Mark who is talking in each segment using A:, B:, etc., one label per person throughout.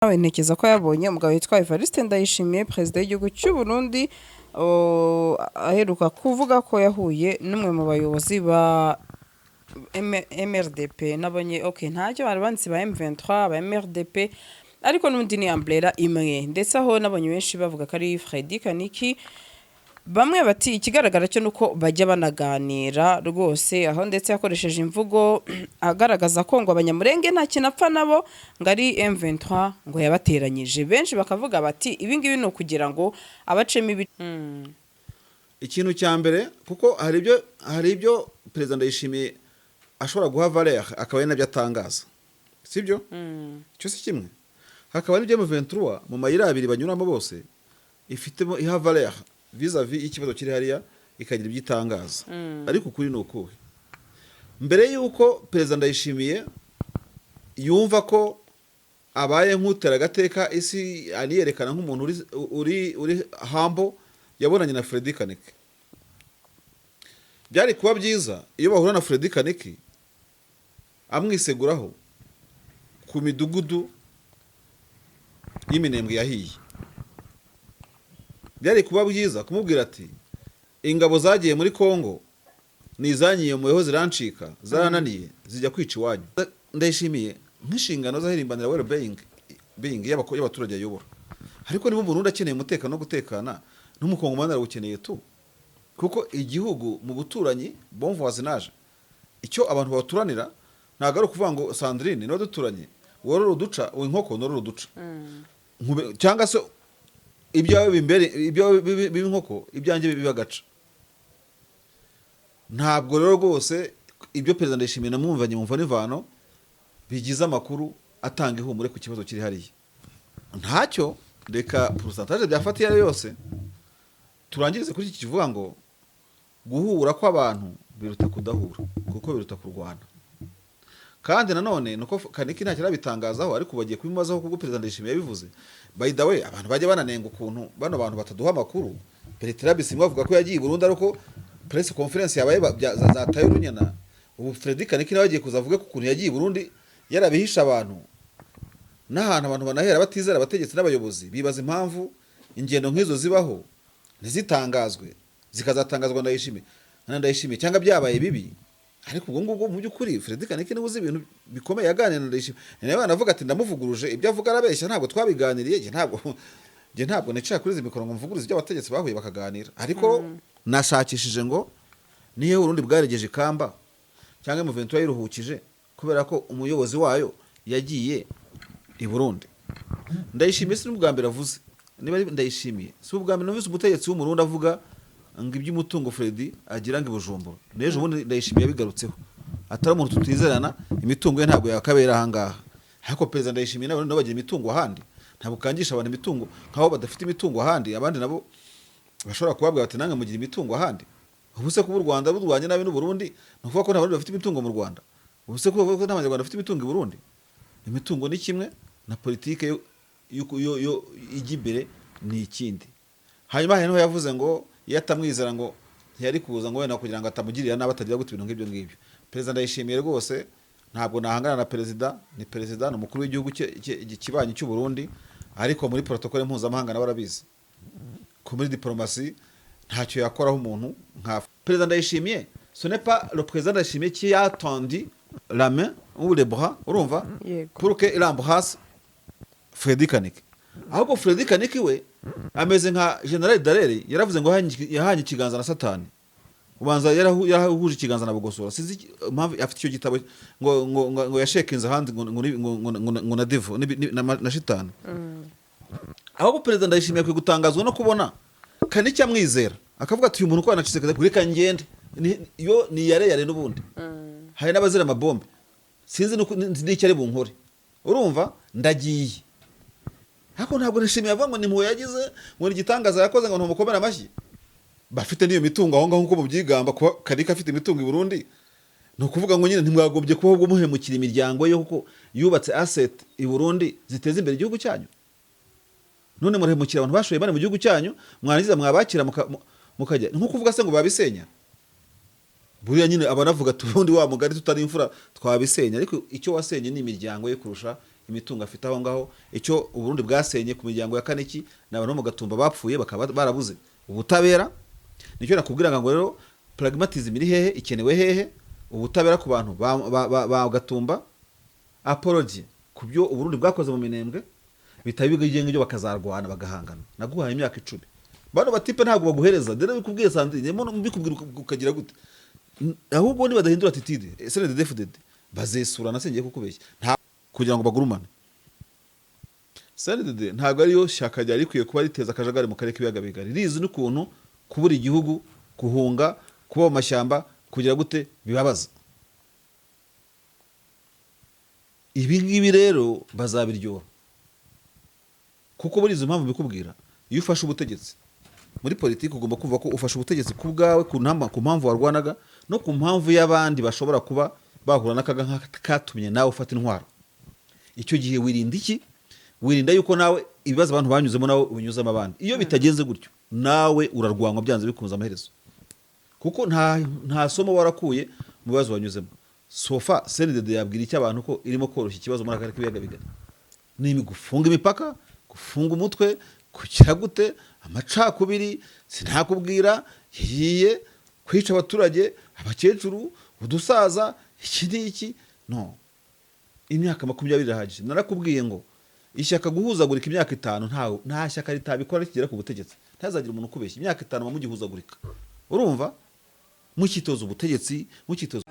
A: Nawe ntekereza ko yabonye umugabo witwa Evariste Ndayishimiye, perezida w'igihugu cy'u Burundi, aheruka kuvuga ko yahuye n'umwe mu bayobozi ba MRDP. Nabonye, okay, ntacyo bari banditse ba M23, ba MRDP, ariko n'undi ni umbrella imwe. Ndetse aho nabonye benshi bavuga ko ari Freddy Kaniki. Bamwe bati ikigaragara cyo nuko bajya banaganira rwose, aho ndetse yakoresheje imvugo agaragaza ko ngo Abanyamurenge nta kintu apfa nabo, ngo ari M23 ngo yabateranyije. Benshi bakavuga bati ibi ngibi ni ukugira ngo abacemo ibi.
B: Ikintu cya mbere, kuko hari ibyo perezida Ndayishimiye ashobora guha valeur, akaba ari nabyo atangaza, sibyo? Icyo si kimwe. Hakaba n'ibyo M23 mu mayira abiri banyuramo bose ifitemo iha valeur vis-à-vis y'ikibazo kiri hariya, ikagira ibyo itangaza. Ariko ukuri ni ukuhe? Mbere y'uko perezida Ndayishimiye yumva ko abaye nk'utera agateka isi, aniyerekana nk'umuntu uri humble, yabonanye na Freddy Kaniki. Byari kuba byiza iyo bahura na Freddy Kaniki amwiseguraho ku midugudu y'Iminembwe yahiye. Byari kuba byiza kumubwira ati ingabo zagiye muri Kongo ni izanyiyomoyeho, zirancika, zarananiye, zijya kwica iwanyu. Ndayishimiye nk'inshingano zahirimbanira well being y'abaturage ayobora, ariko niba Umurundi akeneye umutekano no gutekana, n'Umukongomani arawukeneye tu, kuko igihugu mu buturanyi, bon voisinage, icyo abantu baturanira ntabwo ari ukuvuga ngo Sandrine niba duturanye worora uduca inkoko, norora uduca, cyangwa se ibyawe bimbere, ibyawe biba inkoko, ibyanjye biba agaca. Ntabwo rero rwose ibyo perezida Ndayishimiye namwumvanye mu mvo n'ivano bigize amakuru atanga ihumure ku kibazo kiri hariya. Ntacyo, reka pourcentage byafata iyo ari yo yose, turangirize kuri iki kivuga ngo guhura kw'abantu biruta kudahura, kuko biruta kurwana. Kandi nanone nuko Kaniki ntacyo arabitangazaho, ariko bagiye kubimubazaho kubwo perezida Ndayishimiye yabivuze. By the way, abantu bajya bananenga ukuntu bano bantu bataduha amakuru. Bertrand Bisimwa avuga ko yagiye i Burundi ariko press conference yabaye zataye urunyana. Ubu Freddy Kaniki nawe agiye kuza avuge ku kuntu yagiye i Burundi yarabihisha abantu, n'ahantu abantu banahera batizera abategetsi n'abayobozi, bibaza impamvu ingendo nk'izo zibaho ntizitangazwe, zikazatangazwa Ndayishimiye na Ndayishimiye cyangwa byabaye bibi. Ariko ubwo ngubwo mu by'ukuri Freddy Kaniki niwe uzi ibintu bikomeye yaganiriye na Ndayishimiye. Nawe banavuga ati ndamuvuguruje, ibyo avuga arabeshya, ntabwo twabiganiriye. Njye ntabwo nicara kuri izi mikoro ngo mvuguruze ibyo abategetsi bahuye bakaganira, ariko nashakishije ngo niyo Urundi bwaregeje ikamba cyangwa M23 yiruhukije kubera ko umuyobozi wayo yagiye i Burundi. Ndayishimiye si n'ubwa mbere avuze, niba ari Ndayishimiye, si ubwa mbere numvise umutegetsi w'Umurundi avuga ngo iby'umutungo Freddy agira ngo i Bujumbura. N'ejo bundi Ndayishimiye yabigarutseho, atari umuntu tutizerana, imitungo ye ntabwo yakabera ahangaha. Ariko perezida Ndayishimiye nabo bagira imitungo ahandi. Ntabwo ukangisha abantu imitungo nk'aho badafite imitungo ahandi. Abandi nabo bashobora kubabwira bati nange mugira imitungo ahandi. Ubu se kuba u Rwanda rurwanye nabi n'u Burundi, ni ukuvuga ko nta Barundi bafite imitungo mu Rwanda? Ubu se kuvuga ko nta Banyarwanda bafite imitungo i Burundi? Imitungo ni kimwe na politike yo ijya imbere ni ikindi. Hanyuma hari n'aho yavuze ngo iyo atamwizera ngo ntiyari kuza, ngo wenda kugira ngo atamugirira nabi, atagira gute, ibintu nk'ibyo ngibyo. Perezida Ndayishimiye rwose, ntabwo nahangana na perezida, ni perezida, ni umukuru w'igihugu kibanyi cy'u Burundi, ariko muri protocole mpuzamahanga nawe arabizi ko muri diplomasi ntacyo yakoraho umuntu nka perezida Ndayishimiye. Ce n'est pas le président Ndayishimiye qui a tendu la main ou les bras, urumva, pour que il embrasse Freddy Kaniki. Ahubwo Freddy Kaniki we ameze nka General Dallaire, yaravuze ngo yahanye ikiganza na Satani, ubanza yarahuje ikiganza na Bugosora. Sinzi impamvu afite icyo gitabo ngo yashekinze ahandi ngo na devil na shitani. Ahubwo perezida Ndayishimiye akwiye gutangazwa no kubona Kaniki amwizera, akavuga ati uyu muntu uko yanacitse, reka ngende. Yo ni yare yare, n'ubundi hari n'abazira amabombe, sinzi n'icyo ari bunkore, urumva, ndagiye. Ariko ntabwo nishimiye avuga ngo ni impuhwe yagize, ngo ni igitangaza yakoze, ngo ntumukomere amashyi. Bafite n'iyo mitungo aho ngaho nk'uko mubyigamba. Kuba Kaniki afite imitungo i Burundi, ni ukuvuga ngo nyine ntimwagombye kuba ahubwo muhemukira imiryango ye, kuko yubatse asset i Burundi ziteza imbere igihugu cyanyu. None murahemukira abantu bashoye imari mu gihugu cyanyu, mwarangiza mwabakira mukajya ni nko kuvuga se ngo babisenya. Buriya nyine aba anavuga ati ubundi wa mugari tutari imfura twabisenya, ariko icyo wasenye ni imiryango ye kurusha Imitungo afite aho ngaho, icyo Uburundi bwasenye ku miryango ya Kaniki, ni abantu bo mu Gatumba bapfuye bakaba barabuze ubutabera. Nicyo nakubwiraga ngo rero pragmatism iri hehe, ikenewe hehe? Ubutabera ku bantu ba Gatumba, apology ku byo Uburundi bwakoze mu Minembwe, bitaba ibyo ngibyo bakazarwana, bagahangana. Naguhaye imyaka 10. Bano batipe ntabwo baguhereza dore bikubwiye Sandrine, mbikubwira ukagira gute? Ahubwo nibadahindura attitude, CNDD-FDD bazesurana. Singiye kukubeshya, nta kugira ngo bagurumane. CNDD ntabwo ariyo shyaka ryari rikwiye kuba riteza akajagari mu karere k'Ibiyaga Bigari. Rizi n'ukuntu kubura igihugu, guhunga, kuba mu mashyamba, kugira gute bibabaza. Ibi ngibi rero bazabiryoha, kuko muri izo mpamvu bikubwira, iyo ufashe ubutegetsi muri politiki ugomba kumva ko ufashe ubutegetsi ku bwawe, ku mpamvu warwanaga no ku mpamvu y'abandi bashobora kuba bahura n'akaga katumye nawe ufata intwaro. Icyo gihe wirinda iki? Wirinda yuko nawe ibibazo abantu banyuzemo nawe ubinyuzamo abandi. Iyo bitagenze gutyo, nawe urarwanywa byanze bikunze amaherezo, kuko nta somo warakuye mu bibazo wanyuzemo. Sofa CNDD yabwira icyo abantu ko irimo koroshya ikibazo muri aka karere k'Ibiyaga Bigari? Ni gufunga imipaka, gufunga umutwe, kugira gute, amacakubiri, sinakubwira yiye kwica abaturage, abakecuru, udusaza, iki n'iki. No imyaka 20 irahagije. Narakubwiye ngo ishyaka guhuzagurika imyaka 5, nta shyaka ritabikora rikigera ku butegetsi. Ntazagira umuntu ukubeshya. Imyaka 5 muba mugihuzagurika, urumva, mukitoza ubutegetsi, mukitoza.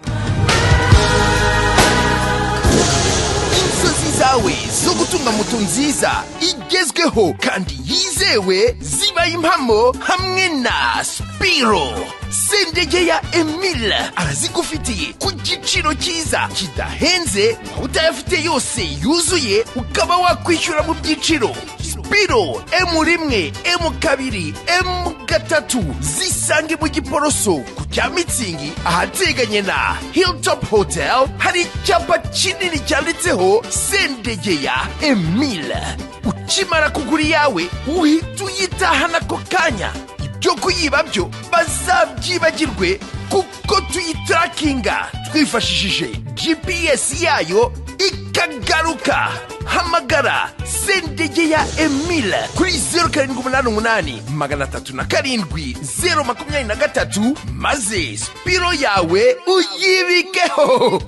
C: Inzozi zawe zo gutunga moto nziza igezweho kandi yizewe zibaye impamo hamwe na Spiro. Sendegeya Emile arazigufitiye ku giciro cyiza kidahenze, waba utayafite yose yuzuye ukaba wakwishyura mu byiciro. Spiro M1, M2, M3 zisange mu Giporoso ku cya Mitsingi, ahateganye na Hilltop Hotel. Hari icyapa kinini cyanditseho Sendegeya Emile. Ukimara kugura iyawe uhita uyitahana ako kanya. Ibyo kuyiba byo bazabyibagirwe, kuko tuyitarakinga twifashishije GPS yayo ikagaruka. Hamagara Sendegeya Emile kuri 0788 307 023, maze Spiro yawe uyibikeho.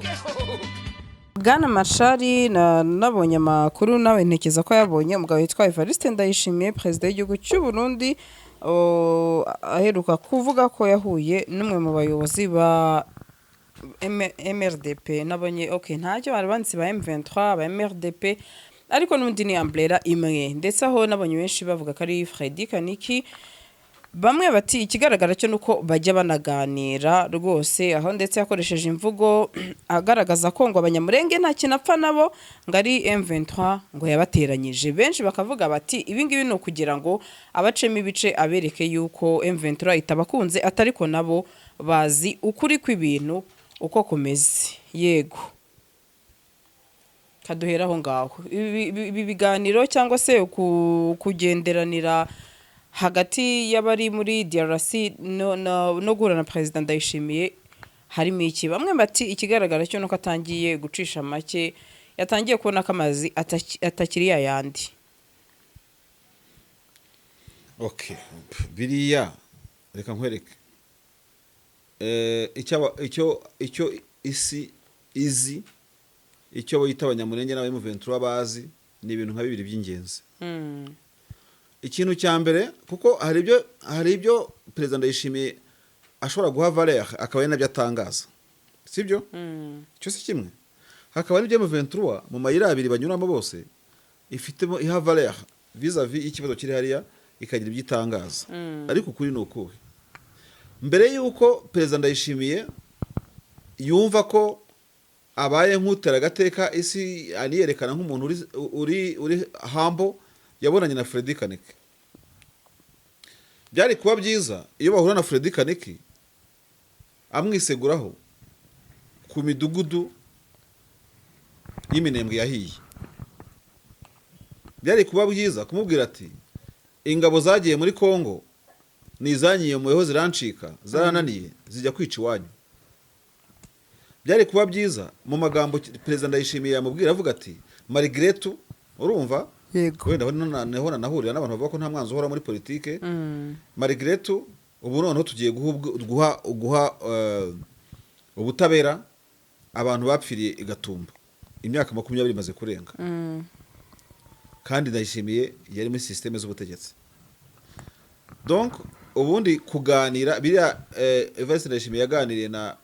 A: Bwana Mashari, nabonye amakuru, nawe ntekereza ko yabonye. Umugabo witwa Evariste Ndayishimiye, perezida w'igihugu cy'u Burundi, aheruka kuvuga ko yahuye n'umwe mu bayobozi ba MRDP. Nabonye, okay, ntacyo bari banditse ba M23, ba MRDP, ariko n'ubundi ni umbrella imwe. Ndetse aho nabonye benshi bavuga ko ari Freddy Kaniki. Bamwe bati ikigaragara cyo nuko bajya banaganira rwose, aho ndetse yakoresheje imvugo agaragaza ko ngo Abanyamurenge nta kintu apfa nabo, ngo ari M23 ngo yabateranyije. Benshi bakavuga bati ibi ngibi ni ukugira ngo abacemo ibice, abereke yuko M23 itabakunze, atariko nabo bazi ukuri kw'ibintu uko kumeze. Yego, kaduhera aho ngaho. Ibi biganiro cyangwa se kugenderanira hagati y'abari muri DRC no guhura na Perezida Ndayishimiye harimo iki? Bamwe bati ikigaragara cyo nuko atangiye gucisha make, yatangiye kubona ko amazi atakiri yayandi.
B: Okay, biriya reka nkwereke. Icyo isi izi, icyo bita Abanyamurenge n'aba M23 bazi, ni ibintu nka bibiri by'ingenzi. Ikintu cya mbere, kuko hari ibyo Perezida Ndayishimiye ashobora guha valeur akaba ari nabyo atangaza, sibyo? Icyo si kimwe. Hakaba n'ibyo M23 mu mayira abiri banyuramo bose ifitemo iha valeur vis-à-vis y'ikibazo kiri hariya, ikagira ibyo itangaza. Ariko ukuri ni ukuhe? Mbere y'uko Perezida Ndayishimiye yumva ko abaye nk'utera agateka isi, aniyerekana nk'umuntu uri humble, yabonanye na Freddy Kaneke. Byari kuba byiza iyo bahura na Freddy Kaneke amwiseguraho ku midugudu y'Iminembwe yahiye. Byari kuba byiza kumubwira ati ingabo zagiye muri Kongo ni izanyiyomoyeho, zirancika, zarananiye, zijya kwica iwanyu. Byari kuba byiza mu magambo Perezida Ndayishimiye yamubwira avuga ati Malgré tout, urumva,
A: Yego.
B: wenda aho niho nanahurira n'abantu bavuga ko nta mwanzi uhora muri politike. Malgré tout, ubu noneho tugiye guha ubwo- guha guha ubutabera abantu bapfiriye i Gatumba. Imyaka 20 imaze kurenga, kandi Ndayishimiye yari muri système z'ubutegetsi. Donc ubundi kuganira biriya Evariste Ndayishimiye yaganiriye na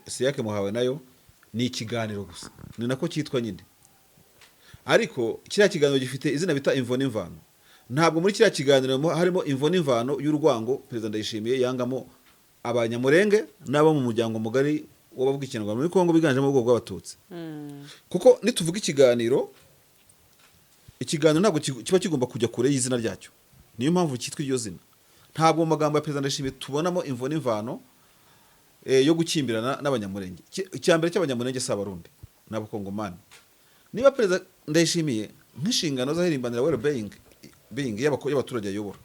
B: Siyake Muhawe nayo ni ikiganiro gusa, ni nako cyitwa nyine. Ariko kiriya kiganiro gifite izina bita imvo n'imvano. Ntabwo muri kiriya kiganiro harimo imvo n'imvano y'urwango Perezida Ndayishimiye yangamo Abanyamurenge n'abo mu muryango mugari w'abavuga Ikinyarwanda muri Kongo biganjemo ubwoko bw'Abatutsi. Kuko nituvuga ikiganiro, ikiganiro ntabwo kiba kigomba kujya kure y'izina ryacyo, niyo mpamvu cyitwa iryo zina. Ntabwo mu magambo ya Perezida Ndayishimiye tubonamo imvo n'imvano yo gukimbirana n'Abanyamurenge. Icya mbere cy'Abanyamurenge si Abarundi, ni Abakongomani. Niba Perezida Ndayishimiye nk'inshingano zahirimbanira well being y'abaturage ayobora,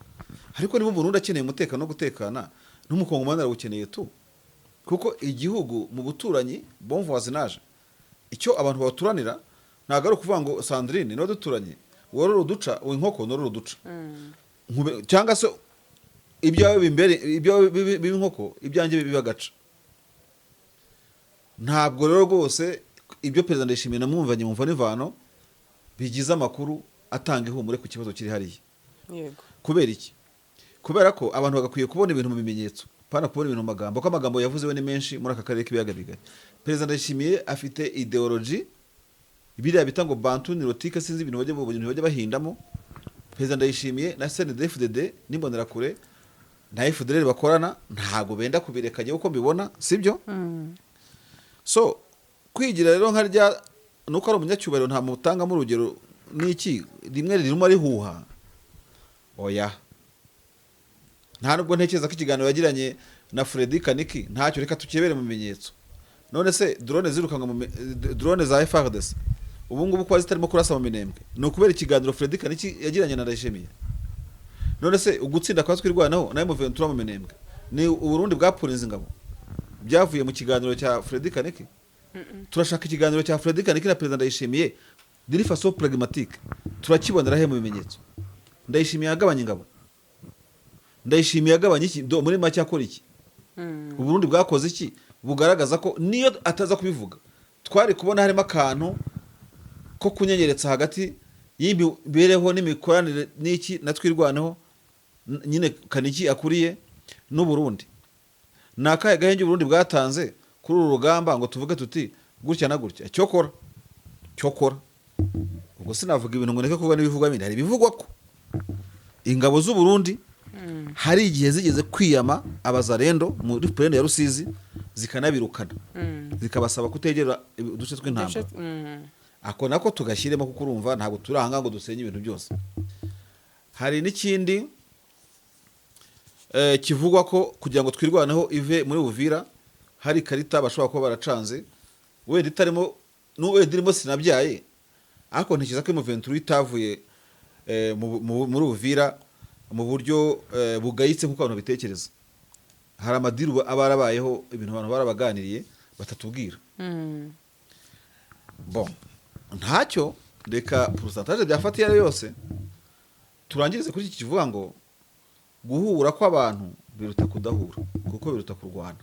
B: ariko niba Umurundi akeneye umutekano no gutekana, n'Umukongomani arawukeneye tu, kuko igihugu mu buturanyi, bon voisinage, icyo abantu baturanira ntabwo ari ukuvuga ngo Sandrine niba duturanye worora uduca inkoko norora uduca, cyangwa se ibyawe bimbere, ibyawe biba inkoko, ibyanjye biba agaca. Ntabwo rero rwose ibyo Perezida Ndayishimiye namwumvanye mumva n'imvano bigize amakuru atanga ihumure ku kibazo kiri hariya. Kubera iki? Kubera ko abantu bagakwiye kubona ibintu mu bimenyetso, pana kubona ibintu mu magambo, kuko amagambo yavuze we ni menshi muri aka karere k'ibiyaga bigari. Perezida Ndayishimiye afite idéologie biriya bita ngo bantu nilotique, sinzi ibintu bajya bahindamo. Perezida Ndayishimiye na CNDD-FDD n'Imbonerakure na FDLR bakorana, ntabwo benda kubireka njyewe uko mbibona, sibyo? So kwigira rero nka rya nuko ari umunyacyubahiro, nta mutangamo urugero n'iki rimwe ririmo rihuha, oya. Nta nubwo ntekereza ko ikiganiro yagiranye na Freddy Kaniki ntacyo. Reka tukibere mu bimenyetso. None se drone zirukanka drone za FARDC ubu ngubu kuba zitarimo kurasa mu Minembwe ni ukubera ikiganiro Freddy Kaniki yagiranye na Ndayishimiye? None se ugutsinda kwa Twirwanaho na M23 mu Minembwe ni Uburundi bwapurinze ingabo, byavuye mu kiganiro cya Freddy Kaniki? Turashaka ikiganiro cya Freddy Kaniki na Perezida Ndayishimiye d'une façon pragmatique, turakibonera he mu bimenyetso? Ndayishimiye yagabanya ingabo? Ndayishimiye yagabanya iki? Muri make akora iki? Uburundi bwakoze iki bugaragaza ko niyo ataza kubivuga twari kubona harimo akantu ko kunyenyeretsa hagati y'imibereho n'imikoranire n'iki na Twirwaneho nyine Kaniki akuriye n'Uburundi? Ni akahe gahenge Uburundi bwatanze kuri uru rugamba ngo tuvuge tuti gutya na gutya? Cyokora ubwo sinavuga ibintu ngo ndeke kuvuga n'ibivugwa bindi. Hari ibivugwa ko ingabo z'Uburundi hari igihe zigeze kwiyama Abazarendo muri plaine ya Rusizi, zikanabirukana, zikabasaba kutegera uduce tw'intambara. Ako nako tugashyiremo, kuko urumva ntabwo turi ahangaha ngo dusenye ibintu byose. Hari n'ikindi kivugwa ko kugira ngo Twirwaneho ive muri Uvira hari ikarita bashobora kuba baracanze, wenda itarimo, wenda irimo sinabyaye, ariko ntekereza ko M23 itavuye muri Uvira mu buryo bugayitse nk'uko abantu babitekereza. Hari amadeal aba yarabayeho, ibintu abantu barabaganiriye batatubwira. Bon, ntacyo, reka pourcentage byafata iyo ari yo yose turangirize kuri iki kivuga ngo guhura kw'abantu biruta kudahura, kuko biruta kurwana.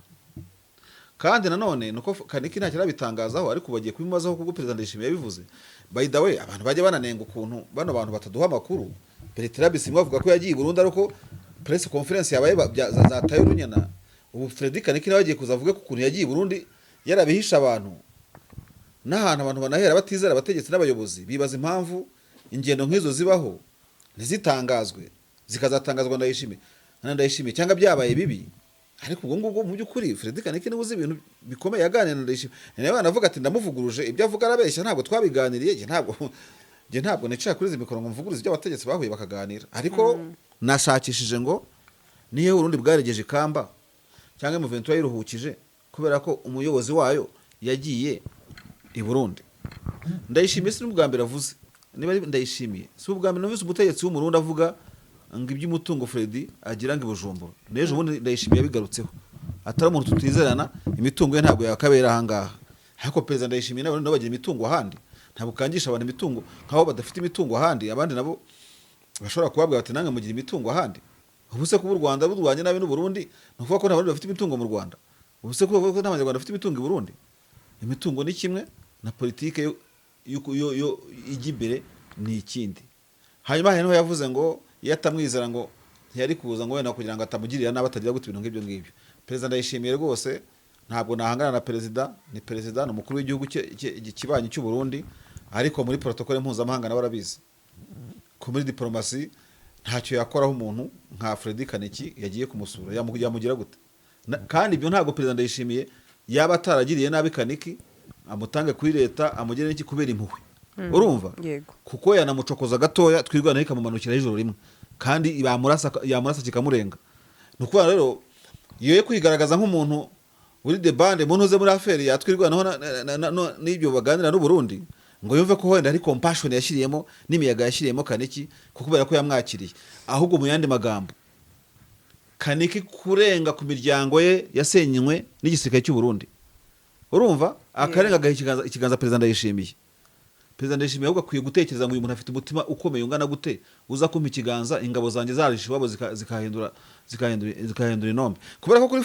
B: Kandi nanone nuko Kaniki ntacyo arabitangazaho, ariko bagiye kubimubazaho kubwo Perezida Ndayishimiye yabivuze. By the way, abantu bajya bananenga ukuntu bano bantu bataduha amakuru. Bertrand Bisimwa avuga ko yagiye i Burundi ariko press conference yabaye zataye urunyana. Ubu Freddy Kaniki nawe agiye kuza avuge ku kuntu yagiye i Burundi yarabihisha abantu, n'ahantu abantu banahera batizera abategetsi n'abayobozi, bibaza impamvu ingendo nk'izo zibaho ntizitangazwe, zikazatangazwa Ndayishimiye na Ndayishimiye cyangwa byabaye bibi. Ariko ubwo ngubwo mu by'ukuri Freddy Kaniki niwe uzi ibintu bikomeye yaganiriye na Ndayishimiye. Nawe anavuga ati ndamuvuguruje, ibyo avuga arabeshya, ntabwo twabiganiriye. Njye ntabwo nicara kuri izi mikoro ngo mvuguruze ibyo abategetsi bahuye bakaganira, ariko nashakishije ngo niyo Urundi bwaregeje ikamba cyangwa M23 yiruhukije kubera ko umuyobozi wayo yagiye i Burundi. Ndayishimiye si n'ubwa mbere avuze, niba ari Ndayishimiye, si ubwa mbere numvise umutegetsi w'Umurundi avuga ngo iby'umutungo Freddy agira ngo i Bujumbura. N'ejo bundi Ndayishimiye yabigarutseho, atari umuntu tutizerana, imitungo ye ntabwo yakabera ahangaha. Ariko Perezida Ndayishimiye n'Abarundi nabo bagira imitungo ahandi. Ntabwo ukangisha abantu imitungo nk'aho badafite imitungo ahandi. Abandi nabo bashobora kubabwira bati: "Nange mugira imitungo ahandi." Ubu se kuba u Rwanda rurwanye nabi n'u Burundi, ni ukuvuga ko nta Barundi bafite imitungo mu Rwanda? Ubu se kuvuga ko nta Banyarwanda bafite imitungo i Burundi? Imitungo ni kimwe na politike yo ijya imbere ni ikindi. Hanyuma hari niho yavuze ngo iyo atamwizera ngo ntiyari kuza, ngo wenda kugira ngo atamugirira nabi, atagira gute, ibintu nk'ibyo ngibyo. Perezida Ndayishimiye rwose, ntabwo nahangana na perezida, ni perezida, ni umukuru w'igihugu kibanyi cy'u Burundi, ariko muri protocole mpuzamahanga nawe arabizi ko muri diplomasi ntacyo yakoraho umuntu nka Fredy Kaniki yagiye kumusura. Yamugira gute? Kandi ibyo ntabwo perezida Ndayishimiye yaba ataragiriye nabi Kaniki, amutange kuri leta, amugire n'iki kubera impuhwe, urumva?
A: Yego.
B: Kuko yanamucokoza gatoya, Twirwaneho ikamumanukira ijoro rimwe, kandi bamurasa, yamurasa kikamurenga. Ni ukuvuga rero iyo kwigaragaza nk'umuntu uri de bande mu ntuze muri affaire yatwirwanaho n'ibyo baganira n'u Burundi, ngo yumve ko wenda hari compassion yashyiriyemo n'imiyaga yashyiriyemo Kaniki kuko kubera ko yamwakiriye. Ahubwo mu yandi magambo, Kaniki kurenga ku miryango ye yasenywe n'igisirikare cy'u Burundi, urumva, akarenga agaha ikiganza perezida Ndayishimiye. Perezida Ndayishimiye ahubwo akwiye gutekereza ngo uyu muntu afite umutima ukomeye ungana gute, uza kumpa ikiganza ingabo zanjye zarishe iwabo zikahindura inombe. Kubera ko kuri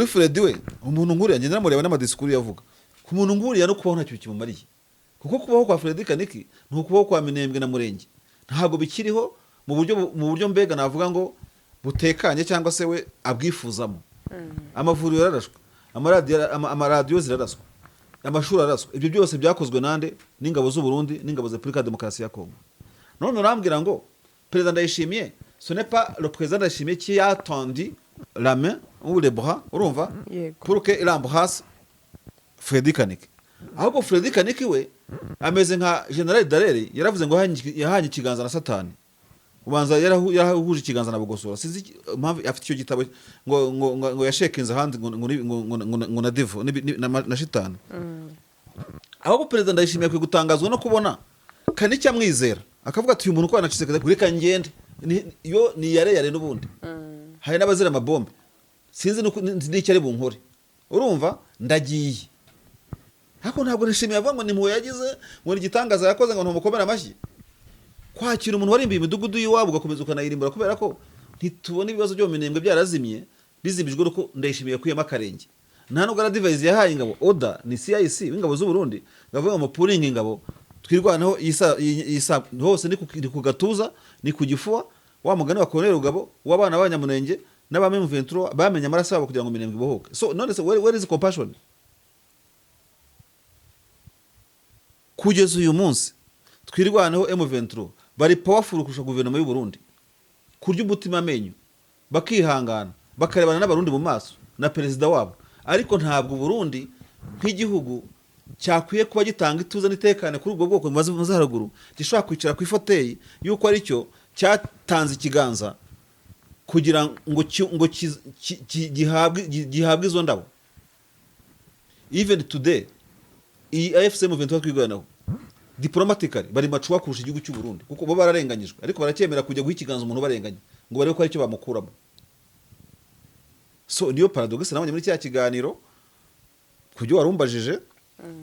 B: Fredy we, umuntu nkuriya ngenda namureba n'amadisikuru yavuga, ku muntu nkuriya no kubaho ntacyo kimumariye, kuko kubaho kwa Fredy Kaniki ni ukubaho kwa Minembwe na Murenge. Ntabwo bikiriho mu buryo mbega navuga ngo butekanye cyangwa se we abwifuzamo. Amavuriro yararashwe, amaradiyo ziraraswa, amashuri araswa. Ibyo byose byakozwe nande? N'ingabo z'u Burundi n'ingabo za Repubulika ya Demokarasi ya Kongo. None urambwira ngo perezida Ndayishimiye, ce n'est pas le président Ndayishimiye qui a tendu la main ou les bras, urumva, pour que il embrasse Fredy Kaniki. Ahubwo Fredy Kaniki we ameze nka General Dallaire, yaravuze ngo yahanye ikiganza na Satani, ubanza yarahuje ikiganza na Bugosora. Sinzi impamvu afite icyo gitabo ngo yashekinze ahandi ngo na devil na shitani. Ahubwo perezida Ndayishimiye akwiye gutangazwa no kubona Kaniki amwizera, akavuga ati: "Uyu muntu uko yanacitse, reka ngende." Yo ni yare yare n'ubundi hari n'abazira amabombe, sinzi n'icyo ari bunkore, urumva, ndagiye. Ariko ntabwo nishimiye avuga ngo ni impuhwe yagize, ngo ni igitangaza yakoze, ngo ntumukomere amashyi. Kwakira umuntu warimbiye imidugudu y'iwabo, ugakomeza ukanayirimbura, kubera ko ntitubona ibibazo byo mu Minembwe byarazimye, bizimijwe nuko Ndayishimiye yakuyemo akarenge. Nta nubwo advice yahaye ingabo, order ni CIC w'ingabo z'u Burundi, ngavuga ngo puringa ingabo Twirwaneho yisa hose, ni ku gatuza, ni ku gifuwa, wa mugani wa Colonel Rugabo w'abana b'Abanyamunenge n'aba M23 bamenye amaraso yabo kugira ngo Minembwe ibohoke. So none se where is compassion? Kugeza uyu munsi Twirwaneho, M23 bari powerful kurusha guverinoma y'u Burundi. Kurya umutima amenyo, bakihangana, bakarebana n'Abarundi mu maso na perezida wabo. Ariko ntabwo Burundi nk'igihugu cyakwiye kuba gitanga ituze n'itekane kuri ubwo bwoko mumaze haruguru gishobora kwicara ku ifauteuil yuko aricyo cyatanze ikiganza kugira ngo gihabwe izo ndabo. Even today iyi AFC M23 Twirwaneho diplomatically bari macuwa kurusha igihugu cy'u Burundi, kuko bo bararenganyijwe, ariko baracyemera kujya guha ikiganza umuntu ubarenganya ngo barebe ko ari cyo bamukuramo. So niyo paradoxe nabonye muri cya kiganiro ku byo warumbajije.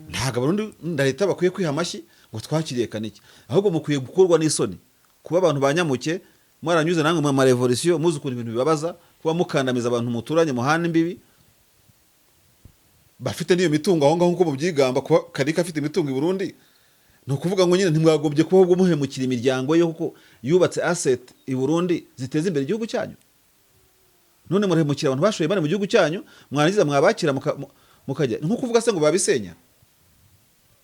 B: Ntabwo Abarundi na leta bakwiye kwiha amashyi ngo twakiriye Kaniki, ahubwo mukwiye gukorwa n'isoni kuba abantu banyamuke mwaranyuze namwe mu marevolution, muzi ukuntu ibintu bibabaza, kuba mukandamiza abantu muturanye, muhana imbibi, bafite n'iyo mitungo aho ngaho nk'uko mubyigamba. Kuba Kaniki afite imitungo i Burundi ni ukuvuga ngo nyine ntimwagombye kuba ahubwo muhemukira imiryango ye, kuko yubatse asset i Burundi ziteza imbere igihugu cyanyu. None murahemukira abantu bashoye imari mu gihugu cyanyu, mwarangiza mwabakira mukajya nko kuvuga se ngo babisenya.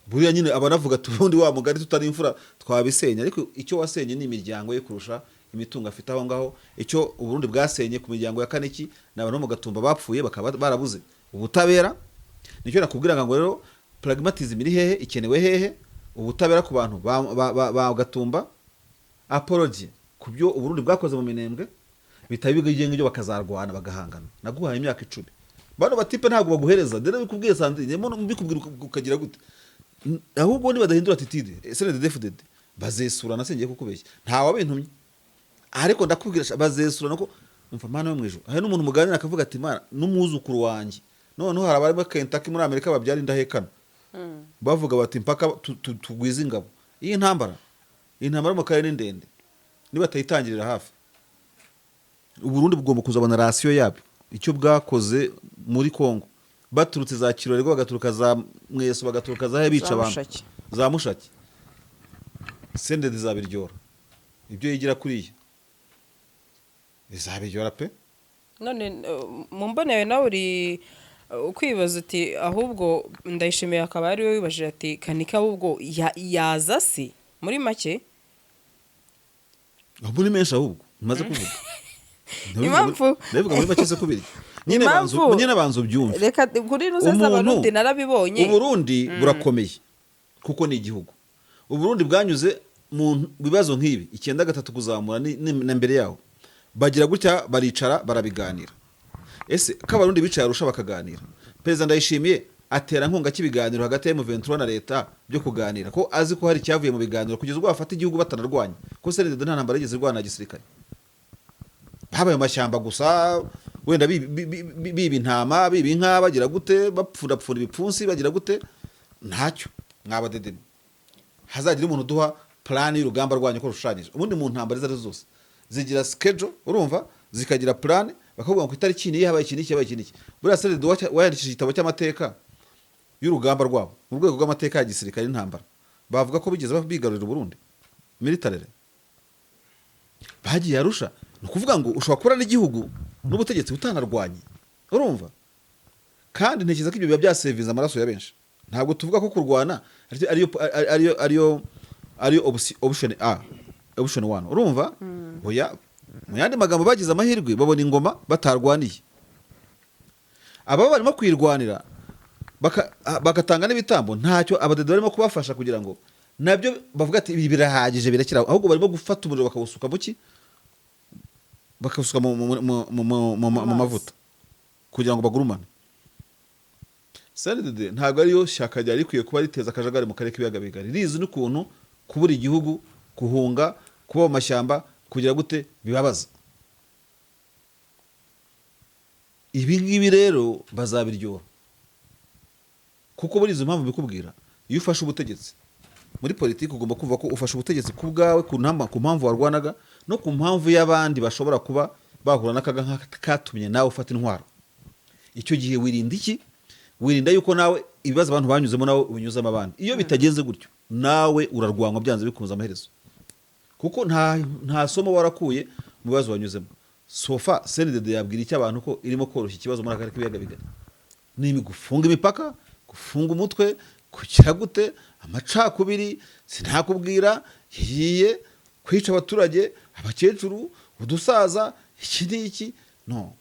B: Buriya nyine abanavuga ati ubundi wa mugari tutari imfura twabisenya, ariko icyo wasenye ni imiryango ye kurusha imitungo afite aho ngaho. Icyo Uburundi bwasenye ku miryango ya Kaniki ni abantu bo mu Gatumba bapfuye bakaba barabuze ubutabera. Nicyo nakubwiraga ngo rero pragmatism iri hehe, ikenewe hehe? Ubutabera ku bantu ba Gatumba, apology ku byo Uburundi bwakoze mu Minembwe, bitaba ibyo ngibyo bakazarwana bagahangana. Naguhaye imyaka 10. Bano batipe ntabwo baguhereza dore bikubwiye Sandrine, mbikubwira ukagira gute? Ahubwo nibadahindura attitude, CNDD-FDD bazesurana. Singiye kukubeshya, nta wabintumye, ariko ndakubwira bazesurana ko umva Mana yo mu ijuru. Hari n'umuntu muganira akavuga ati: "Mana, n'umwuzukuru wanjye." Noneho hari abarimo Kentucky muri Amerika babyara indahekana. Bavuga bati mpaka tugwize ingabo. Iyi ntambara mu karere ni ndende, nibatayitangirira hafi, Uburundi bugomba kuzabona ration yabyo. Icyo bwakoze muri Kongo, baturutse za Kirorerwa, bagaturuka za Mweso, bagaturuka za bica
A: Za
B: abantu.
A: Mushaki.
B: Za Mushaki. CNDD izabiryora ibyo yigira kuriya, izabiryora pe.
A: None mu mboneye nawe uri ukwibaza uti ahubwo Ndayishimiye akaba ari we wibajije ati Kaniki ahubwo yaza se muri make?
B: Ahubwo ni menshi, ahubwo maze kuvuga.
A: Impamvu
B: Ndabivuga muri make se kubiri nyine.
A: Impamvu
B: Banza nyine, banza ubyumve.
A: Reka kuri nuze z'Abarundi narabibonye.
B: Uburundi burakomeye kuko ni igihugu. Uburundi bwanyuze mu bibazo nk'ibi 93 kuzamura na mbere yaho, bagira gutya baricara barabiganira. Ese ko Abarundi bicaye Arusha bakaganira, Perezida Ndayishimiye atera nkunga cy'ibiganiro hagati ya M23 na leta byo kuganira, ko azi ko hari icyavuye mu biganiro kugeza ubwo bafata igihugu batanarwanya? Ko CNDD nta ntambara yigeze irwana na gisirikare, habaye mu mashyamba gusa, wenda biba intama, biba inka, bagira gute, bapfundapfunda ibipfunsi, bagira gute, ntacyo. Mwabadedeme, hazagira umuntu uduha plan y'urugamba rwanyu uko rushushanyije. Ubundi mu ntambara izo ari zo zose zigira schedule, urumva, zikagira plan, bakavuga ngo ku itariki niyi habaye iki n'iki, habaye iki n'iki. Buriya CNDD wayandikishije igitabo cy'amateka y'urugamba rwabo mu rwego rw'amateka ya gisirikare n'intambara, bavuga ko bigeze bigarurira Uburundi militarily, bagiye Arusha. Ni ukuvuga ngo ushobora kubura n'igihugu n'ubutegetsi utanarwanye, urumva? Kandi ntekereza ko ibyo biba byaseviza amaraso ya benshi. Ntabwo tuvuga ko kurwana ariyo option A, option 1, urumva? Oya, mu yandi magambo, bagize amahirwe babona ingoma batarwaniye. Aba barimo kuyirwanira bagatanga n'ibitambo, ntacyo abadede barimo kubafasha kugira ngo nabyo bavuga ati ibi birahagije, birakira. Ahubwo barimo gufata umuriro bakawusuka mu ki? Bakawusuka mu mavuta kugira ngo bagurumane. CNDD ntabwo ariyo shyaka ryari rikwiye kuba riteza akajagari mu karere k'Ibiyaga Bigari, rizi n'ukuntu kubura igihugu, guhunga, kuba mu mashyamba, kugira gute bibabaza. Ibi ngibi rero bazabiryora, kuko muri izo mpamvu bikubwira, iyo ufashe ubutegetsi muri politiki ugomba kumva ko ufashe ubutegetsi ku bwawe, ku mpamvu warwanaga no ku mpamvu y'abandi bashobora kuba bahura n'akaga katumye nawe ufata intwaro. Icyo gihe wirinda iki? Wirinda yuko nawe ibibazo abantu banyuzemo nawe ubinyuzamo abandi. Iyo bitagenze gutyo, nawe urarwanywa byanze bikunze amaherezo, kuko nta somo warakuye mu bibazo wanyuzemo. Sofa CNDD yabwira icyo abantu ko irimo koroshya ikibazo muri aka karere k'Ibiyaga Bigari? Ni gufunga imipaka, gufunga umutwe, kugira gute, amacakubiri, sinakubwira, yiye kwica abaturage, abakecuru, udusaza, iki n'iki. No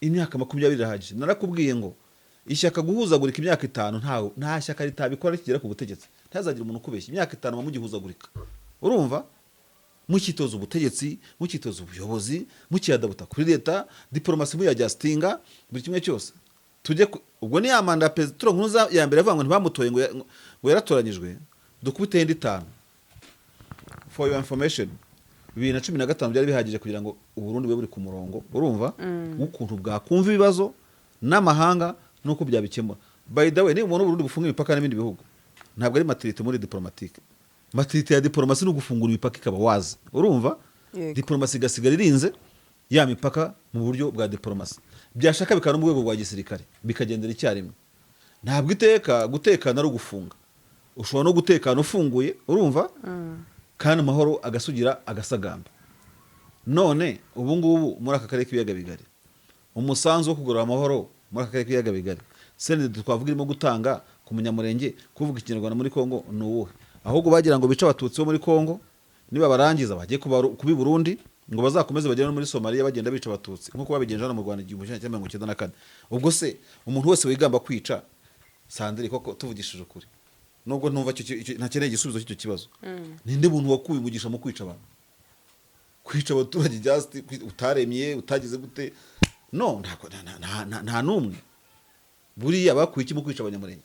B: imyaka 20 irahagije. Narakubwiye ngo ishyaka guhuzagurika imyaka 5, nta shyaka ritabikora rikigera ku butegetsi. Ntazagira umuntu ukubeshya. Imyaka 5 muba mugihuzagurika, urumva, mukitoza ubutegetsi, mukitoza ubuyobozi, mukiyadabuta kuri leta, diporomasi muyajyasitinga, buri kimwe cyose. Tujye ubwo ni ya manda ya Perezida Nkurunziza ya mbere avuga ngo ntibamutoye, ngo yaratoranyijwe. Dukubite indi 5. For your information, 2015 byari bihagije kugira ngo Uburundi bube buri ku murongo, urumva, w'ukuntu bwakumva ibibazo n'amahanga n'uko byabikemura. By the way, niba ubona Uburundi bufunga imipaka n'ibindi bihugu, ntabwo ari maturité muri diplomatique. Maturité ya diplomasi ni ugufungura imipaka ikaba wazi, urumva? Diplomasi igasigara irinze ya mipaka mu buryo bwa diplomasi, byashaka bikaba no mu rwego rwa gisirikare, bikagendera icyarimwe. Ntabwo iteka gutekana ari ugufunga, ushobora no gutekana ufunguye, urumva, kandi amahoro agasugira agasagamba. None ubu ngubu muri aka karere k'Ibiyaga Bigari, umusanzu wo kugarura amahoro muri aka karere k'Ibiyaga Bigari CNDD twavuga irimo gutanga ku Munyamurenge kuvuga Ikinyarwanda muri Kongo ni uwuhe? Ahubwo bagira ngo bice Abatutsi bo muri Kongo, niba barangiza bajye kuba i Burundi, ngo bazakomeze bagere no muri Somaliya, bagenda bica Abatutsi nk'uko babigenje hano mu Rwanda 1994. Ubwo se umuntu wese wigamba kwica, Sandrine, koko tuvugishije ukuri, nubwo ntumva ntakeneye igisubizo cy'icyo kibazo, ninde muntu wakuye umugisha mu kwica abantu, kwica abaturage, just utaremye, utagize gute? No ntabwo nta n'umwe. Buriya bakuye iki mu kwica Abanyamurenge?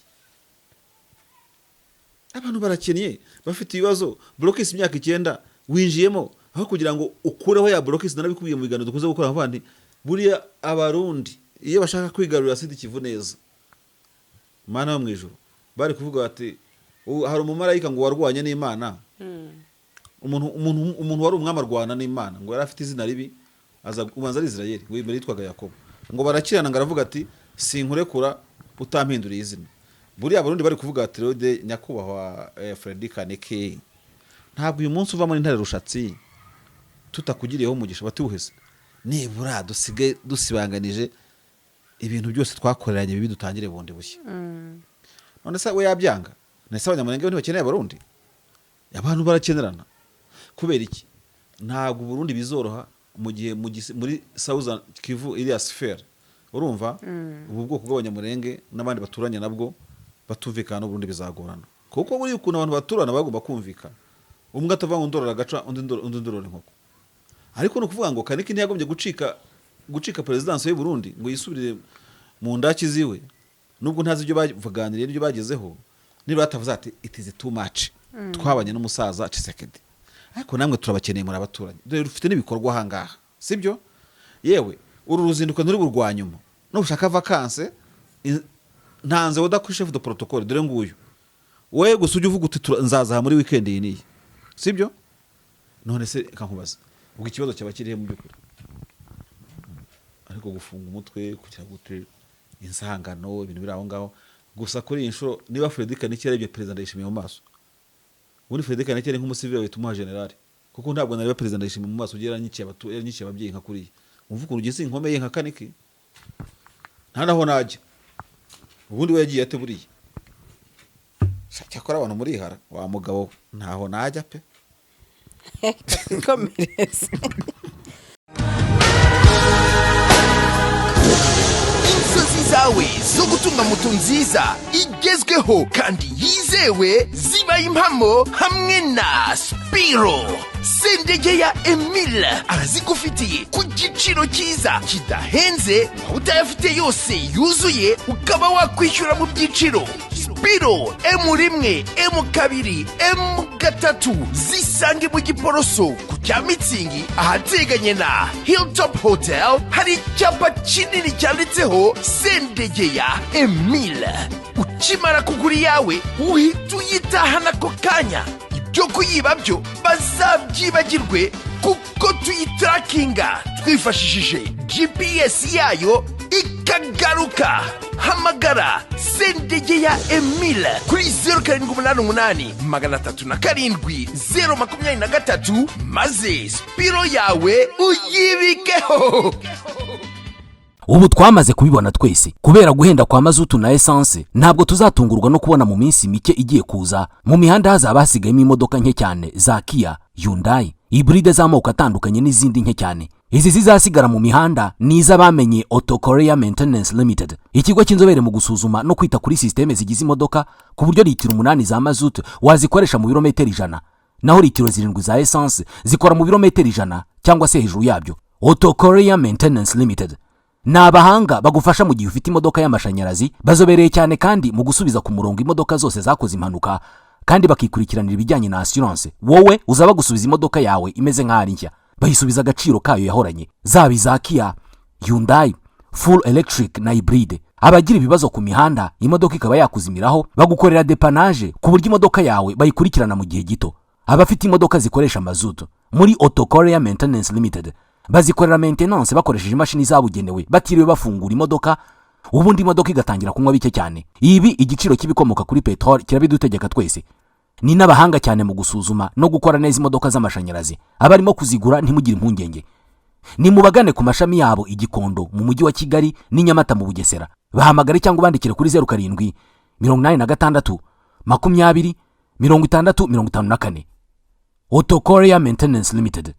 B: Abantu barakennye, bafite ibibazo, blocus imyaka 9 winjiyemo, aho kugira ngo ukureho ya blocus. Narabikubwiye mu biganiro dukunze gukora abandi, buriya Abarundi iyo bashaka kwigarurira Sud Kivu neza, Mana yo mu ijuru, Bari kuvuga bati: "Hari umumarayika ngo warwanye n'Imana." Umuntu wari umwami arwana n'Imana, ngo yari afite izina ribi, aza ubanza ari Israel, ngo imbere yitwaga Yakobo, ngo barakirana, ngo aravuga ati: "Sinkurekura utampinduriye izina." Buriya Abarundi bari kuvuga ati: "Rero de nyakubahwa Freddy Kaniki, ntabwo uyu munsi uva muri Ntare Rushatsi tutakugiriyeho umugisha." Batiwuhese nibura dusige dusibanganije ibintu byose twakoreranye bibi, dutangire bundi bushya. None se we yabyanga? None se Abanyamurenge bo ntibakeneye Abarundi? Abantu barakenerana. Kubera iki? Ntabwo Uburundi bizoroha mu gihe muri Southern Kivu, iriya sphere, urumva, ubu bwoko bw'Abanyamurenge n'abandi baturanye nabwo batumvikana n'Uburundi, bizagorana, kuko buriya ukuntu abantu baturana bagomba kumvikana, umwe atavuga ngo ndorora agaca, undi ndorora inkoko. Ariko ni ukuvuga ngo Kaniki ntiyagombye gucika perezidansi y'u Burundi ngo yisubirire mu ndaki ziwe, nubwo ntazi ibyo baganiriye n'ibyo bagezeho. Niba batavuze ati: "It is too much, twabanye n'umusaza Tshisekedi, ariko namwe turabakeneye, muri abaturanyi, dore rufite n'ibikorwa ahangaha," sibyo? Yewe, uru ruzinduko nturi burwa nyuma. Nushaka vacances, ntanze order kuri chef de protocole, dore nguyu. Wowe gusa ujye uvuga uti: "Nzaza aha muri weekend iyi n'iyi," sibyo? None se reka nkubaze, ubwo ikibazo cyaba kirihe mu by'ukuri? Ariko gufunga umutwe kugira gute, insangano, ibintu biri aho ngaho gusa. Kuri iyi nshuro, niba Freddy Kaniki yarebye perezida Ndayishimiye mu maso, ubundi Freddy Kaniki ari nk'umusivile, bahita umuha generali, kuko ntabwo nareba perezida Ndayishimiye mu maso ugiye yaranyiciye ababyeyi nka kuriya. Umva ukuntu ugeze inkomeye nka Kaniki, nta naho najya. Ubundi we yagiye ate buriya? Sha, cyakora abantu murihara wa mugabo we, ntaho najya pe.
A: Twikomereze.
C: Inzozi zawe zo gutunga moto nziza igezweho kandi yizewe zibaye impamo hamwe na Spiro. Sendege ya Emile arazigufitiye ku giciro cyiza kidahenze, waba utayafite yose yuzuye ukaba wakwishyura mu byiciro. Spiro M1, M2, M3 zisange mu Giporoso ku cya Mitsingi, ahateganye na Hilltop Hotel. Hari icyapa kinini cyanditseho Sendegeya Emile. Ukimara kugura iyawe uhita uyitahana ako kanya. Ibyo kuyiba byo bazabyibagirwe, kuko tuyitarakinga twifashishije GPS yayo ikagaruka. Hamagara Sendegeya Emile kuri 0788 307 023, maze Spiro yawe uyibikeho.
D: Ubu twamaze kubibona twese, kubera guhenda kwa mazutu na esanse, ntabwo tuzatungurwa no kubona mu minsi mike igiye kuza mu mihanda hazaba hasigayemo imodoka nke cyane za Kia, Hyundai, hybride z'amoko atandukanye n'izindi nke cyane. Izi zizasigara mu mihanda ni iz'abamenye Auto Korea Maintenance Limited, ikigo cy'inzobere mu gusuzuma no kwita kuri sisiteme zigize imodoka, ku buryo litiro 8 za mazutu wazikoresha mu birometero 100, naho litiro 7 za esanse zikora mu birometero 100 cyangwa se hejuru yabyo. Auto Korea Maintenance Limited ni abahanga bagufasha mu gihe ufite imodoka y'amashanyarazi. Bazobereye cyane kandi mu gusubiza ku murongo imodoka zose zakoze impanuka, kandi bakikurikiranira ibijyanye na assurance. Wowe uzaba gusubiza imodoka yawe imeze nk'aho ari nshya, bayisubiza agaciro kayo yahoranye, zaba iza Kia, Hyundai, full electric na hybride. Abagira ibibazo ku mihanda, imodoka ikaba yakuzimiraho, bagukorera dépannage ku buryo imodoka yawe bayikurikirana mu gihe gito. Abafite imodoka zikoresha mazutu, muri Auto Korea Maintenance Limited bazikorera maintenance bakoresheje imashini zabugenewe, batiriwe bafungura imodoka, ubundi imodoka igatangira kunywa bike cyane. Ibi igiciro cy'ibikomoka kuri peteroli kirabidutegeka twese. Ni n'abahanga cyane mu gusuzuma no gukora neza imodoka z'amashanyarazi. Abarimo kuzigura, ntimugire impungenge, ni mubagane ku mashami yabo i Gikondo mu Mujyi wa Kigali n'i Nyamata mu Bugesera. Bahamagare cyangwa ubandikire kuri 0786 20 60 54. Auto Korea Maintenance Limited.